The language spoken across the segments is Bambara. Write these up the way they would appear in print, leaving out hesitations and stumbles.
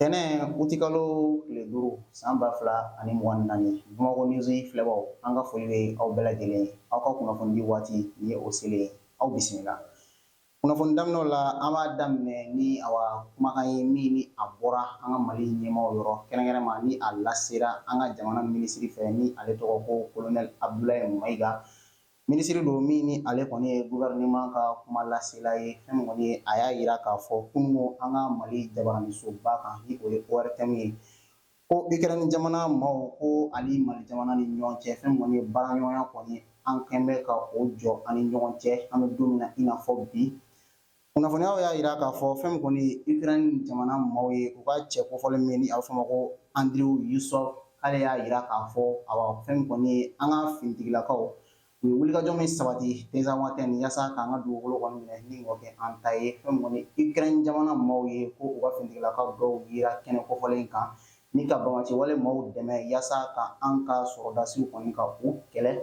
Tɛnɛn utikalo tile 5 san 2024, Bamakɔ News filɛbaw, an ka foli bɛ aw bɛɛ lajɛlen ye. Aw ka kunnafoni di waati nin ye o selen ye. Aw bisimila. Kunnafoni daminɛw la, an b'a daminɛ ni awa kumakan ye min ni a bɔra an ka Mali ɲɛmaaw yɔrɔ, kɛrɛnkɛrɛnma ni a lasera an ka jamana minisiri fɛ, ni ale tɔgɔ ko Colonel Abdoulaye Maïga. Minisiri don min ni ale kɔni ye gouvernement ka kuma lasela ye. Fɛn min kɔni ye, a y'a yira k'a fɔ kununko an ka Mali jabaranisoba kan, ni o ye ORTM ye, ko Ukraine jamana maaw ko ani Mali jamana ni ɲɔgɔn cɛ, fɛn min kɔni ye baaraɲɔgɔnya kɔni, an kɛn bɛ ka o jɔ an ni ɲɔgɔn cɛ, an bɛ don min na i n'a fɔ bi. Kunnafoniyaw y'a yira k'a fɔ fɛn min kɔni ye Ukraine jamana maaw ye, u ka cɛ kofɔlen min ni a bɛ fɔ a ma ko Andriy Yusov, k'ale y'a yira k'a fɔ awa fɛn min kɔni ye an ka finitigilakaw, u ye wulikajɔ min sabati Tinzawatɛn yaasa k'an ka dugukolo kɔni minɛ ni k'o kɛ an ta ye. Fɛn min kɔni Ukraine jamana maaw ye, ko u ka finitigilakaw dɔw yera kɛnɛ kofɔlen kan ni ka banbaanciwale maaw dɛmɛ yaasa ka an ka sɔrɔdasiw kɔni ka u kɛlɛ.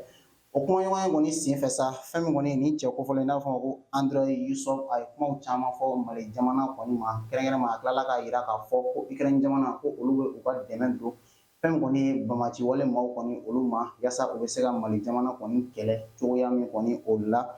O kumaɲɔgɔnya kɔni senfɛ sa, fɛn min kɔni nin cɛ kofɔlen n'a fɔ ko Andriy Yusov, a ye kumaw caman fɔ Mali jamana kɔni ma. Kɛrɛnkɛrɛnma, a tilala k'a yira k'a fɔ ko Ukraine jamana, ko olu bɛ u ka dɛmɛ don fɛn min kɔni ye banbaanciwale maaw kɔni olu ma, yaasa u bɛ se ka Mali jamana kɔni kɛlɛ cogoya min kɔni o la.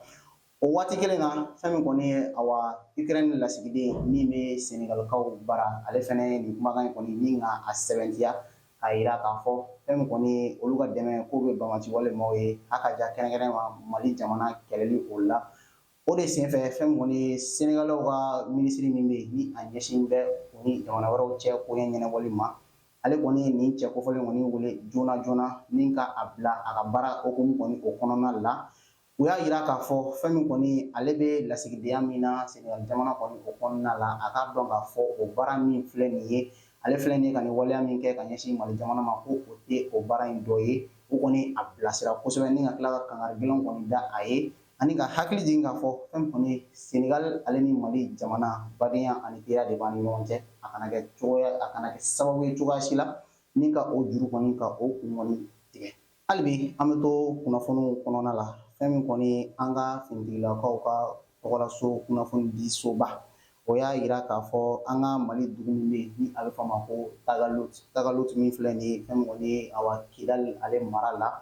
O waati kelen na, fɛn min kɔni ye awa Ukraine lasigiden min bɛ Senegalikaw bara, ale fɛnɛ ye nin kumakan in kɔni ni ka a sɛbɛntiya k'a yira k'a fɔ fɛn min kɔni ye olu ka dɛmɛ k'o bɛ banbaanciwale maaw ye, a ka ja kɛrɛnkɛrɛn ma Mali jamana kɛlɛli o la. O de senfɛ, fɛn min kɔni ye Senegalɛw ka minisiri min bɛ yen ni a ɲɛsin bɛ u ni jamana wɛrɛw cɛ koɲɛ ɲɛnabɔli ma, ale kɔni ye nin cɛ kofɔlen kɔni wele joona joona ni ka a bila a ka baara hukumu kɔni o kɔnɔna la. U y'a yira k'a fɔ fɛn min kɔni ale bɛ lasigidenya min na Senegal jamana kɔni o kɔnɔna la, a k'a dɔn k'a fɔ o baara min filɛ nin ye, ale filɛ nin ye ka nin waleya min kɛ ka ɲɛsin Mali jamana ma, ko o tɛ o baara in dɔ ye. U kɔni a bilasira kosɛbɛ ni ka tila ka kangari gɛlɛnw kɔni da a ye, ani ka hakili jigin k'a fɔ fɛn min kɔni Senegal ale ni Mali jamana, badenya ani teriya de b'an ni ɲɔgɔn cɛ. A kana kɛ cogoya, a kana kɛ sababu ye cogoya si la ni ka o juru kɔni ka o kun kɔni tigɛ. Hali bi an bɛ to kunnafoniw kɔnɔna la. Fɛn min kɔni an ka finitigilakaw ka tɔgɔlaso kunnafonidisoba, o y'a yira k'a fɔ an ka Mali dugu min bɛ yen ni a bɛ fɔ a ma ko Tagalut, Tagalut min filɛ nin ye, fɛn min kɔni ye awa Kidali ale mara la,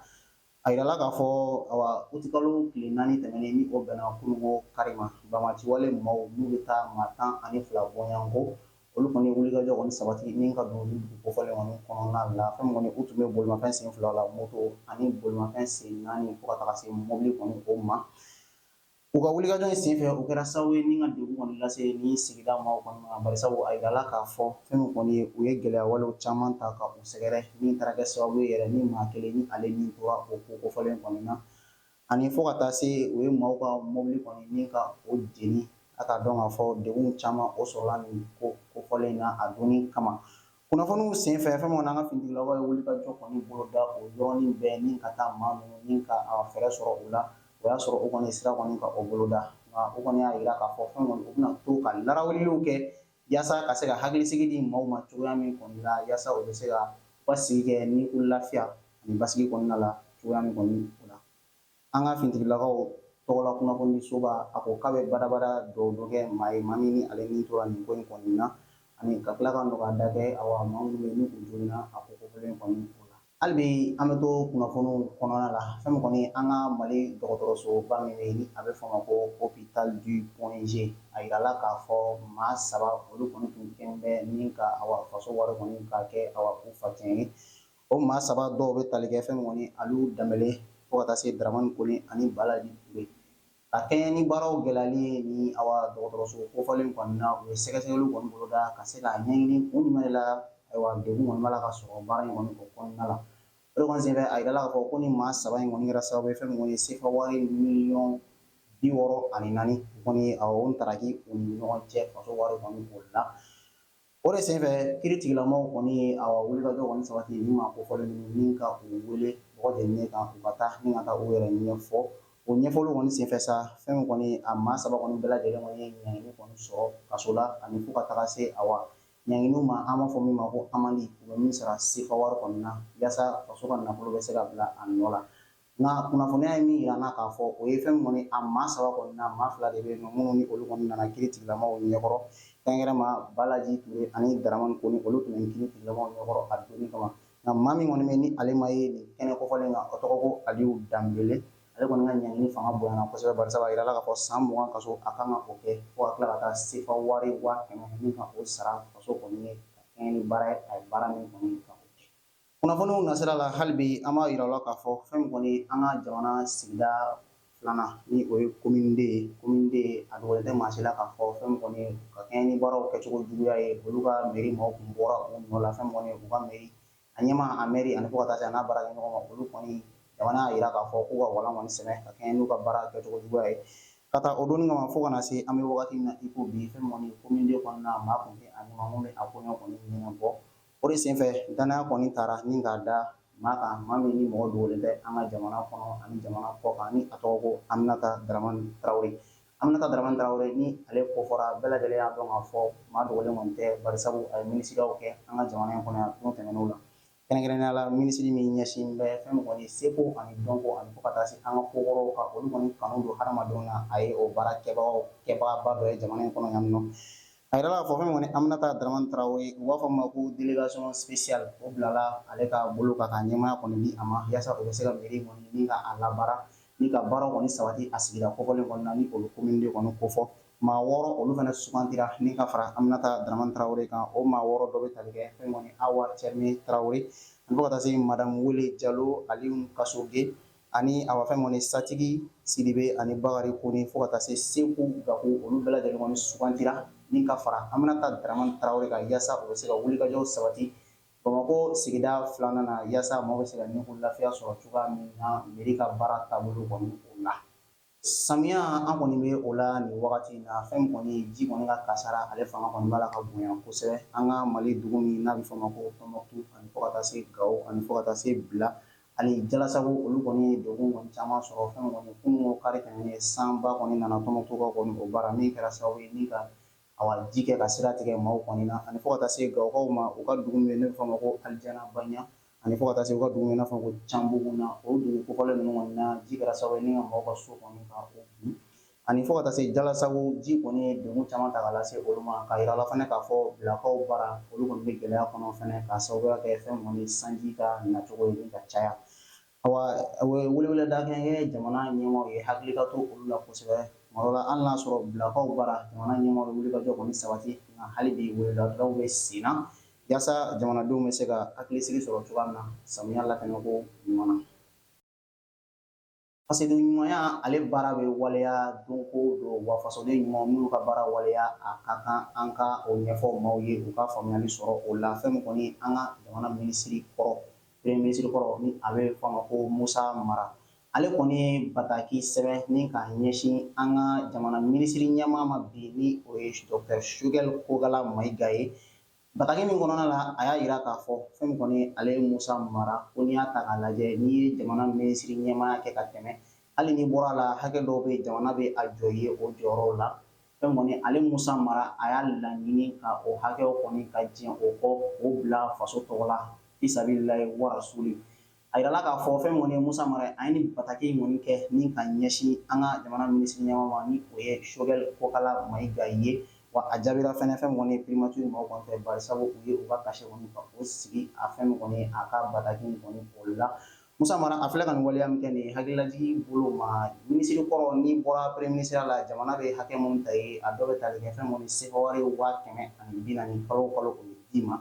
a yirala k'a fɔ awa utikalo tile 4 tɛmɛnen, ni o bɛnna kununko kari ma, banbaanciwale maaw n'u bɛ taa maa 12 bɔɲɔgɔnko, olu kɔni ye wulikajɔ kɔni sabati ni ka don nin dugu kofɔlen kɔni kɔnɔna la. Fɛn min kɔni, u tun bɛ bolimafɛn sen fila la, moto ani bolimafɛn sen naani, fo ka taga se mobili kɔni o ma. U ka wulikajɔ in senfɛ, o kɛra sababu ye ni ka degun kɔni lase ni sigida maaw kɔni ma, barisabu a yirala k'a fɔ fɛn min kɔni ye, u ye gɛlɛya walew caman ta ka u sɛgɛrɛ, min taara kɛ sababu ye yɛrɛ ni maa kelen ni ale ni tora o ko kofɔlen kɔni na, ani fo ka taa se u ye maaw ka mobili kɔni ni ka o jeni. A k'a dɔn k'a fɔ degun caman o sɔrɔla nin ko kofɔlen na a donni kama. Kunnafoniw senfɛ, fɛn min kɔni an ka finitigilakaw ye wulikajɔ kɔni boloda o yɔrɔnin bɛɛ ni ka taa maa ninnu ni ka a fɛɛrɛ sɔrɔ u la. O y'a sɔrɔ u kɔni sira kɔni ka o boloda, nka u kɔni y'a yira k'a fɔ fɛn kɔni u bɛna to ka larawuliliw kɛ yaasa ka se ka hakilisigi di maaw ma cogoya min kɔni la, yaasa u bɛ se ka u ka sigi kɛ ni u lafiya ani basigi kɔnɔna la cogoya min kɔni o la. An ka finitigilakaw tɔgɔla kunnafonidisoba, a ko k'a bɛ badabada dugawu don kɛ maa ye, maa min ni ale ni tora nin ko in kɔni na, ani ka tila ka nɔgɔya da kɛ awa maa minnu bɛ yen ni u joginna a ko kofɔlen kɔni o la. Hali bi an bɛ to kunnafoniw kɔnɔna la. Fɛn min kɔni an ka Mali dɔgɔtɔrɔsoba min bɛ yen ni a bɛ fɔ a ma ko Hôpital du Point G, a yirala k'a fɔ maa saba olu kɔni tun kɛn bɛ ni ka awa faso wari kɔni k'a kɛ awa u facɛn ye. O maa saba dɔw bɛ tali kɛ fɛn min kɔni Aliou Dembele, fo ka taa se Dramane Kone ani Balaji Toure. Ka kɛɲɛ ni baaraw gɛlɛyali ye ni awa dɔgɔtɔrɔso kofɔlen kɔni na, u ye sɛgɛsɛgɛliw kɔni boloda ka se k'a ɲɛɲini kun jumɛn de la ayiwa degun kɔni b'a la ka sɔrɔ baara in kɔni o kɔnɔna la. O de kɔni senfɛ, a yirala k'a fɔ ko ni maa saba in kɔni kɛra sababu ye fɛn min kɔni ye sefa wari miliyɔn 64 kɔni awɔ o ntaraki u ni ɲɔgɔn cɛ faso wari kɔni o la. O de senfɛ, kiiri tigilamaw kɔni ye awa wulikajɔ kɔni sabati ni maa kofɔlen ninnu ni ka u wele bɔgɔ jeninen kan, u ka taa ni ka taa u yɛrɛ ɲɛfɔ. O ɲɛfɔliw kɔni senfɛ sa, fɛn min kɔni a maa saba kɔni bɛɛ lajɛlen kɔni ye ɲangini kɔni sɔrɔ kaso la, ani fo ka taga se awa ɲanginiw ma, an b'a fɔ min ma ko amandi, u bɛ min sara sefa wari kɔni na, yaasa faso ka nafolo bɛ se ka bila a nɔ la. Nka kunnafoniya ye min yira an na k'a fɔ, o ye fɛn min kɔni a maa saba kɔni na, maa fila de bɛ yen nɔ minnu ni olu kɔni nana kiiri tigilamaw ɲɛkɔrɔ. Kɛrɛnkɛrɛn ma Balaji Ture ani Daramani Kone, olu tun bɛ kiiri tigilamɔgɔw ɲɛkɔrɔ a donni kama. Nka maa min kɔni bɛ ni ale ma ye nin kɛnɛ kofɔlen kan, o tɔgɔ ko Aliyu Danbele. Ale kɔni ka ɲangini fanga bonyana kosɛbɛ, barisa a yirala k'a fɔ san 20 kaso a kan ka o kɛ, fo ka tila ka taa sefa wari 100,000 ni ka o sara faso kɔni ye, ka kɛɲɛ ni baara ye a ye baara min kɔni ka o kɛ. Kunnafoniw nasira la, hali bi an b'a yira la k'a fɔ fɛn min kɔni an ka jamana sigida filanan ni o ye commune deux ye. Commune deux, a dogolen tɛ maa si la k'a fɔ fɛn min kɔni ka kɛɲɛ ni baaraw kɛcogo juguya ye, olu ka mairie maaw kun bɔra u nɔ la. Fɛn min kɔni u ka mairie a ɲɛmaa, a maire, ani fo ka taa se a n'a baarakɛɲɔgɔn ma, olu kɔni jamana y'a yira k'a fɔ k'u ka walan kɔni sɛmɛ ka kɛɲɛ n'u ka baara kɛcogo juguya ye. Ka taa o donni kama fo ka na se an bɛ wagati min na i ko bi, fɛn min kɔni commune deux kɔnɔna, maa kun tɛ a ɲɛmaa mun bɛ a koɲɛ kɔni ɲɛnabɔ. O de senfɛ danaya kɔni taara ni k'a da maa kan, maa min ni mɔgɔ dogolen tɛ an ka jamana kɔnɔ ani jamana kɔ kan, ni a tɔgɔ ko Aminata Daramani Tarawele. Aminata Daramani Tarawele ni ale kofɔra, bɛɛ lajɛlen y'a dɔn k'a fɔ maa dogolen kɔni tɛ, barisabu a ye minisiriyaw kɛ an ka jamana in kɔnɔ yan don tɛmɛnenw la, kɛrɛnkɛrɛnnenya la minisiri min ɲɛsin bɛ fɛn min kɔni seko ani dɔnko ani fo ka taa se an ka kokɔrɔw ka olu kɔni kanu don hadamadenw na. A ye o baara kɛbagaba dɔ ye jamana in kɔnɔ yan nɔ. A yɛrɛ k'a fɔ fɛn min kɔni Aminata Daramani Tarawele, u b'a fɔ ma ko délégation spéciale, o bilala ale ka bolo kan ka ɲɛmaaya kɔni di a ma, yaasa o bɛ se ka mairie kɔni ni ka a labaara ni ka baaraw kɔni sabati a sigida kofɔlen kɔni na, ni o bɛ commune deux kɔni kofɔ. Maa 6 olu fana sugantira ni ka fara Aminata Daramani Tarawele kan. O maa 6 dɔ bɛ tali kɛ fɛn kɔni Awa Cɛrime Tarawele, ani fo ka taa se Madame Wele Jalo, Aliyu Kasoge, ani awa fɛn kɔni Satigi Sidibe ani Bakari Kone, fo ka taa se Seku Gaku. Olu bɛɛ lajɛlen kɔni sugantira ni ka fara Aminata Daramani Tarawele kan, yaasa o bɛ se ka wulikajɔw sabati Bamakɔ sigida filanan na, yaasa maaw bɛ se ka ni lafiya sɔrɔ cogoya min na mairie ka baara taabolo kɔni o la. Samiya an kɔni bɛ o la nin wagati in na. Fɛn min kɔni ji kɔni ka kasara, ale fanga kɔni b'a la ka bonya kosɛbɛ an ka Mali dugu min n'a bɛ fɔ o ma ko Tɔnbɔkutu, ani fo ka taa se Gawo, ani fo ka taa se Bila ani Jalasago. Olu kɔni ye degun kɔni caman sɔrɔ. Fɛn min kɔni kunun kari tɛmɛnen, sanba kɔni nana Tɔnbɔkutu kɔni o baara min kɛra sababu ye ni ka awa ji kɛ ka sira tigɛ maaw kɔni na, ani fo ka taa se Gawokaw ma, u ka dugu min n'o bɛ fɔ o ma ko Alijana Baɲa, ani fo ka taa se u ka dugu min n'a fɔ ko Canbugu na. O dugu kofɔlen ninnu kɔni na, ji kɛra sababu ye ni ka maaw ka so kɔni ka o bin, ani fo ka taa se Jalasago, ji kɔni ye degun caman ta k'a lase olu ma. Ka yira la fana k'a fɔ Bilakaw bara, olu kɔni bɛ gɛlɛya kɔnɔ fana, k'a sababuya kɛ fɛn kɔni sanji ka nacogo ye ni ka caya. Awa weleweleda kɛ jamana ɲɛmaaw ye, hakili ka to olu la kosɛbɛ. Tuma dɔ la, hali n'a sɔrɔ Bilakaw bara jamana ɲɛmaaw bɛ wulikajɔ kɔni sabati, nka hali bi weleweledaw bɛ sen na, yaasa jamanadenw bɛ se ka hakilisigi sɔrɔ cogoya min na samiya latɛmɛko ɲuman na. Fasoden ɲumanya, ale baara bɛ waleya don ko don wa. Fasoden ɲuman minnu ka baara waleya, a ka kan an ka o ɲɛfɔ maaw ye, u ka faamuyali sɔrɔ o la. Fɛn min kɔni an ka jamana minisiri kɔrɔ, premier ministre kɔrɔ, ni a bɛ fɔ a ma ko Musa Mara, ale kɔni ye bataki sɛbɛn ni k'a ɲɛsin an ka jamana minisiri ɲɛmaa ma bi, ni o ye docteur Choguel Kokalla Maïga ye. Bataki min kɔnɔna la, a y'a yira k'a fɔ fɛn min kɔni ale ye Musa Mara, ko n'i y'a ta k'a lajɛ, n'i ye jamana minisiri ɲɛmaaya kɛ ka tɛmɛ, hali n'i bɔra a la, hakɛ dɔw bɛ jamana bɛ a jɔ i ye o jɔyɔrɔw la. Fɛn kɔni ale Musa Mara, a y'a laɲini ka o hakɛw kɔni ka jɛn o kɔ k'o bila faso tɔgɔ la, fisabililayi warasuli. A yirala k'a fɔ fɛn kɔni ye Musa Mara, a ye ni bataki in kɔni kɛ ni ka ɲɛsin an ka jamana minisiri ɲɛmaa ma, ni o ye Choguel Kokalla Maïga ye. Wa a jaabira fɛnɛ fɛn kɔni ye primature maaw kɔni fɛ, barisabu u ye u ka cachet kɔni ka o sigi a fɛn min kɔni a ka bataki in kɔni o la. Musa Mara, a filɛ ka nin waleya min kɛ nin ye, hakililajigi bolo ma, minisiri kɔrɔ, n'i bɔra premier ministre la, jamana bɛ hakɛ mun ta ye, a dɔ bɛ tali kɛ fɛn kɔni sefa wari 140,000 kalo o kalo, o bɛ d'i ma,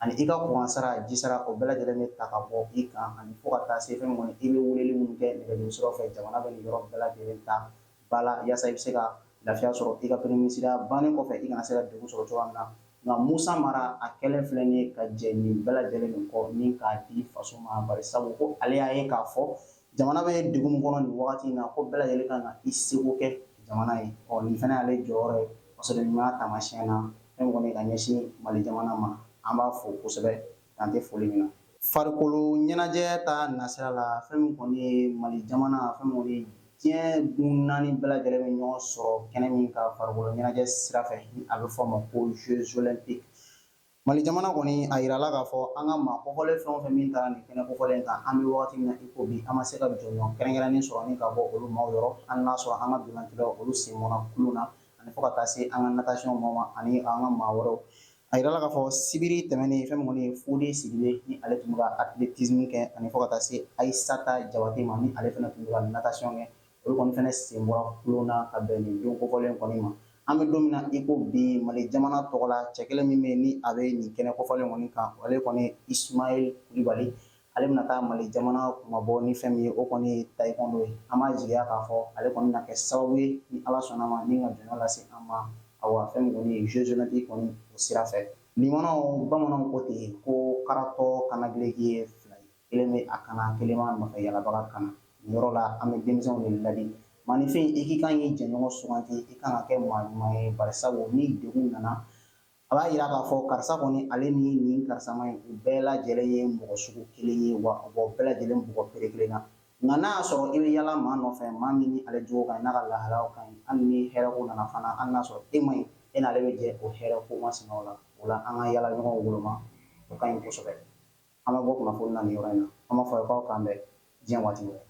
ani i ka kuran sara, ji sara, o bɛɛ lajɛlen bɛ ta ka bɔ i kan, ani fo ka taa se fɛn kɔni i bɛ weleli minnu kɛ nɛgɛjuru siraw fɛ, jamana bɛ nin yɔrɔ bɛɛ lajɛlen ta ba la, yaasa i bɛ se ka lafiya sɔrɔ i ka premier ministre bannen kɔfɛ, i kana se ka degun sɔrɔ cogoya min na. Nka Musa Mara, a kɛlen filɛ nin ye ka jɛ nin bɛɛ lajɛlen nin kɔ ni k'a di faso ma, bari sabu ko ale y'a ye k'a fɔ jamana bɛ degun min kɔnɔ nin wagati in na, ko bɛɛ lajɛlen kan ka i seko kɛ jamana ye. Ɔ nin fana y'ale jɔyɔrɔ ye fasoden ɲumanya taamasiyɛn na, fɛn kɔni ka ɲɛsin Mali jamana ma. An b'a fo kosɛbɛ, dan tɛ foli min na. Farikolo ɲɛnajɛ ta nasira la, fɛn min kɔni ye Mali jamana, fɛn min kɔni diɲɛ gun naani bɛɛ lajɛlen bɛ ɲɔgɔn sɔrɔ kɛnɛ min kan farikolo ɲɛnajɛ sira fɛ, ni a bɛ fɔ a ma ko Jeux olympiques, Mali jamana kɔni a yirala k'a fɔ an ka maa kofɔlen fɛn o fɛn min taara nin kɛnɛ kofɔlen kan, an bɛ wagati min na i ko bi, an ma se ka jɔnjɔn kɛrɛnkɛrɛnnen sɔrɔ ni ka bɔ olu maaw yɔrɔ, hali n'a sɔrɔ an ka dolancilaw olu sen bɔnna kulon na. ani fo ka taa se an ka natation mɔgɔw ma ani an ka maa wɛrɛw. A yirala k'a fɔ sibiri tɛmɛnen, fɛn min kɔni ye Fode Sidibe, ni ale tun bɛ ka athlétisme kɛ, ani fo ka taa se Ayisata Jabate ma, ni ale fana tun bɛ ka natation kɛ, olu kɔni fana sen bɔra kulon na ka bɛn nin don kofɔlen kɔni ma. An bɛ don min na i ko bi, Mali jamana tɔgɔ la, cɛ kelen min bɛ yen ni a bɛ nin kɛnɛ kofɔlen kɔni kan, ale kɔni ye Ismaël Kulibali. Ale bɛna taa Mali jamana kunmabɔ ni fɛn min ye, o kɔni ye taekwondo ye. An b'a jigiya k'a fɔ ale kɔni na kɛ sababu ye, ni Ala sɔnna ma, ni ka jɔyɔrɔ lase an ma, awa, fɛn min kɔni ye Jeux olympiques kɔni o sira fɛ. Limanaw, bamananw ko ten ko karatɔ kanagileki ye fila ye, kelen bɛ a kana, kelen b'a nɔfɛ yalabaga kana. Nin yɔrɔ la, an bɛ denmisɛnw de ladi. Maaninfin, i k'i kan k'i jɛɲɔgɔn suganti, i kan ka kɛ maa ɲuman ye, barisabu ni degun nana, a b'a yira k'a fɔ karisa kɔni, ale ni nin karisa ma ɲi, u bɛɛ lajɛlen ye mɔgɔ sugu kelen ye, wa u b'aw bɛɛ lajɛlen bugɔ bere kelen na. Nka n'a y'a sɔrɔ i bɛ yala maa nɔfɛ, maa min ni ale jogo ka ɲi, n'a ka lahalayaw ka ɲi, hali ni hɛrɛ ko nana fana, hali n'a sɔrɔ e ma ɲi, e n'ale bɛ jɛ o hɛrɛ ko masinaw la. O la, an ka yala ɲɔgɔn woloma, o ka ɲi kosɛbɛ. An bɛ bɔ kunnafoni na nin yɔrɔ in na. An b'a fɔ a ye k'aw k'an bɛn diɲɛ waati wɛrɛ.